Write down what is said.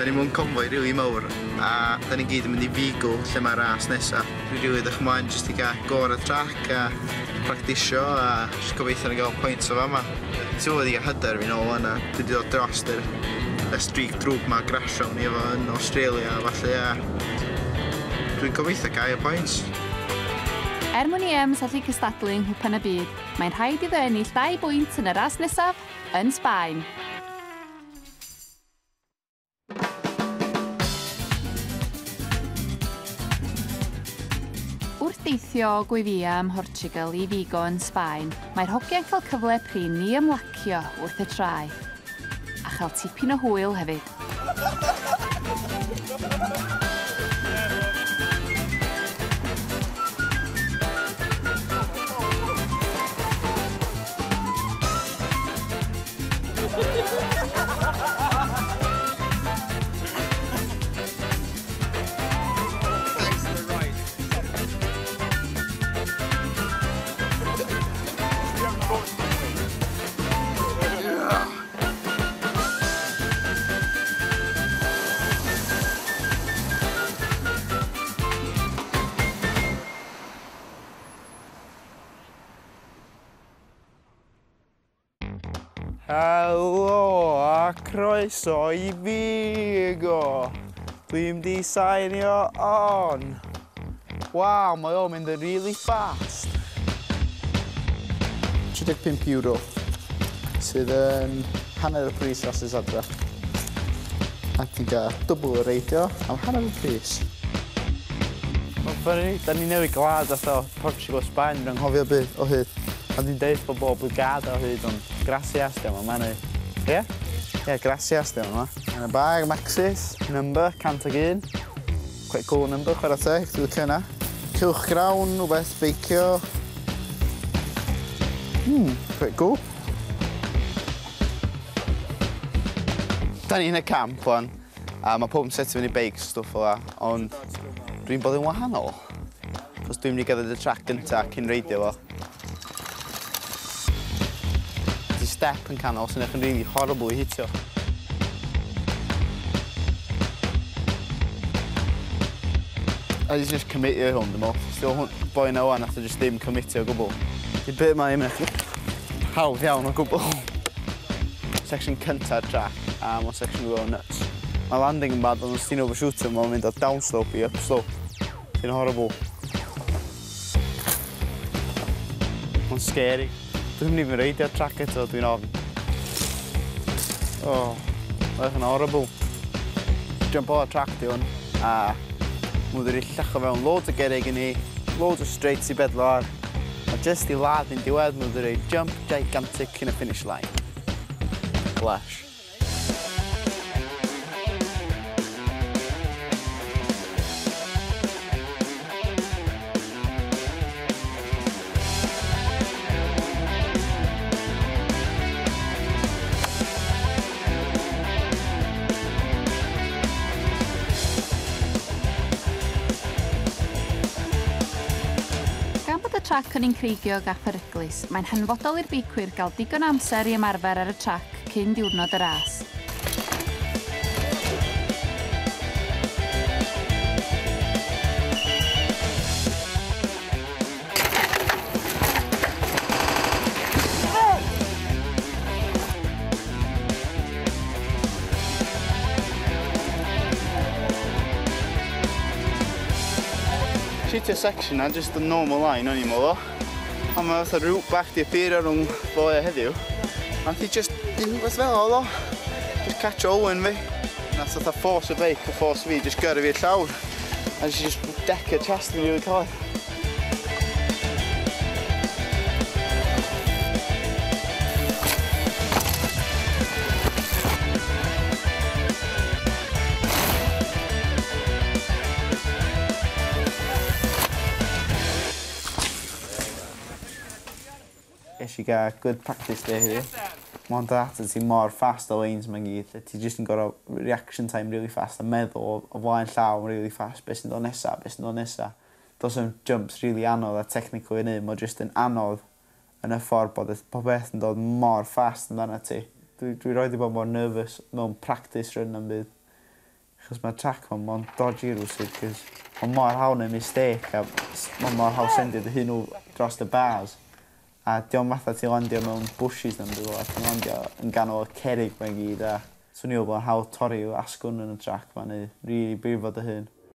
Da ni mewn convoy rili mawr a da ni gyd yn mynd i Vigo lle mae'r ras nesa. Dwi'n rili edrych ymlaen jyst i gael go ar y trac a practisio a jyst gobeithio ni gael pwynt o fama. Ti'n wedi gael hyder fi nôl wan a dwi wedi dod dros yr y streak drwg ma grasio ni efo yn Australia a falle a dwi'n gobeithio gael y points. Er mwyn i Ems allu cystadlu yng Nghwpan y Byd, mae'n rhaid iddo ennill 2 bwynt yn y ras nesaf yn Sbaen. Wrth deithio o Guevia ym Mhortugal i Vigo yn Sbaen, mae'r hogiau'n cael cyfle prin i ymlacio wrth y traeth. A chael tipyn o hwyl hefyd. Helo a croeso i Vigo. Dwi'n mynd i sainio on. Waw, mae o'n mynd yn really fast. 35 euro, sydd yn hanner y pris rhasys adra. A ti'n gael dwbl y reidio am hanner y pris. Mae'n funny, da ni newid gwlad fatha Portugal, Sbaen, dwi'n anghofio byd o hyd. A dwi'n deud bod bob obrigado o hyd, ond gracias, diolch yma, mae'n Ie? Ie, gracias, diolch yma. Yn y bag, Maxis, number, 101. Quite cool number, chwarae teg, dwi'n licio hynna. Cylch grawn, rhywbeth, beicio. Quite cool. Da ni yn y camp, wan, a mae pob yn setio fyny beics, stwff fel 'a, ond dwi'n bod yn wahanol. Cos dwi'n mynd i gerdded y track gynta cyn reidio fo. Ti step yn canol sy'n eich yn really horrible i hitio. A ti just commitio i hwn, dwi'n meddwl. Still hwn, boi na wan, nath o just ddim commitio o gwbl. Di bit yma ddim yn eich hawdd iawn o gwbl. Section cynta'r track, a mae'n section go nuts. Mae landing yn bad, ond os ti'n overshootio, mae'n mynd o downslope i upslope. Ti'n horrible. Mae'n scary. Dwi'n mynd i fy reidio'r track eto, dwi'n ofn. Oh, mae'n yn horrible. Jump o'r track di hwn, a mwyn wedi llecho fewn loads o gerrig i ni, loads o straights i bedlo ar. A just i ladd yn diwedd, mwyn wedi jump gigantic yn y finish line. Flash. Trac yn un creigiog a pheryglus, mae'n hanfodol i'r beicwyr gael digon amser i ymarfer ar y trac cyn diwrnod y ras. Shitio section na, just the normal line o'n i'n meddwl. Ond mae fatha route bach di appeario rhwng ddoe a heddiw. A nath i just dim rhywbeth fel oedd o. Just catch Owen fi. Nath fatha force y beic a force fi, just gyrru fi'r llawr. A nes i just decio chest fi'n rili caled. Nes i gael good practice day heddiw. Mae'n dod atat ti mor fast o lanes ma'n gyd. Ti jyst yn gorfod reaction time really fast a meddwl o flaen llaw really fast beth sy'n dod nesa, beth sy'n dod nesa. Does 'na'm jumps really anodd a technical i neud, mae jyst yn anodd yn y ffordd bod pob beth yn dod mor fast amdano ti. Dwi roed i bod mor nervous mewn practice run am byd. Achos mae'r track ma'n mor dodgy rywsut, cos mae mor hawdd neud mistake a mae mor hawdd sendio dy hun dros y bars. A dio'm fatha ti landio mewn bushes na'm byd fel 'a, ti'n landio yn ganol y cerrig 'ma i gyd, a swn i'n meddwl bod o'n hawdd torri asgwrn yn y track 'ma neu rili brifo dy hun.